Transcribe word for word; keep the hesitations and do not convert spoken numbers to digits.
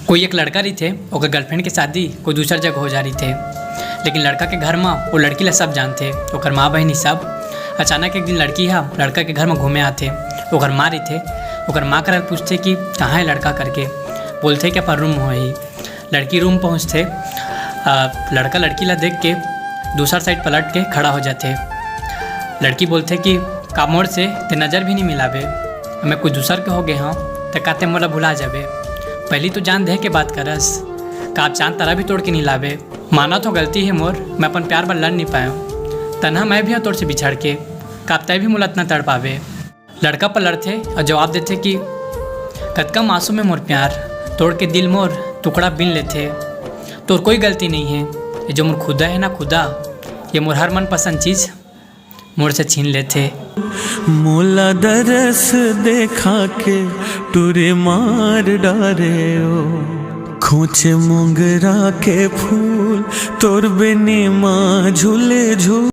कोई एक लड़का रहिथे, ओकर गर्लफ्रेंड के शादी कोई दूसर जगह हो जा रहिथे, लेकिन लड़का के घर म वो लड़की ला सब जानथे, ओकर माँ बहिनी सब। अचानक एक दिन लड़की ह लड़का के घर म घूमे आथे। ओकर माँ रहिथे, ओकर माँ करा पूछथे कि कहाँ है लड़का करके। बोलथे कि अपन रूम म होही। लड़की रूम पहुँचथे। आ, लड़का लड़की ला देख के दूसर साइड पलट के खड़ा हो जाथे। लड़की बोलथे कि का मोर से ते नजर भी नहीं मिलाबे? मैं कुछ दूसर के हो गए हूँ, त का ते मोला भुला जाबे? पहली तो जान दे के बात करस, का आप चांद तारा भी तोड़ के नहीं लाबे? माना तो गलती है मोर, मैं अपन प्यार बर लड़ नहीं पाया। तनहा मैं भी हूँ तोर से बिछड़ के, का तै भी मोला इतना तड़ पाबे? लड़का पलटथे और जवाब देथे कि कतका मासूम है मोर प्यार, तोड़ के दिल मोर टुकड़ा बिन लेथे। तोर कोई गलती नहीं है, ये जो मोर खुदा है ना खुदा, ये मोर हर मनपसंद चीज मोर से छीन लेथे। मोला दरस देखा के टूरे मार डारे ओ, खोचे मोंगरा के फूल तोर बेनी मा झूले झूल।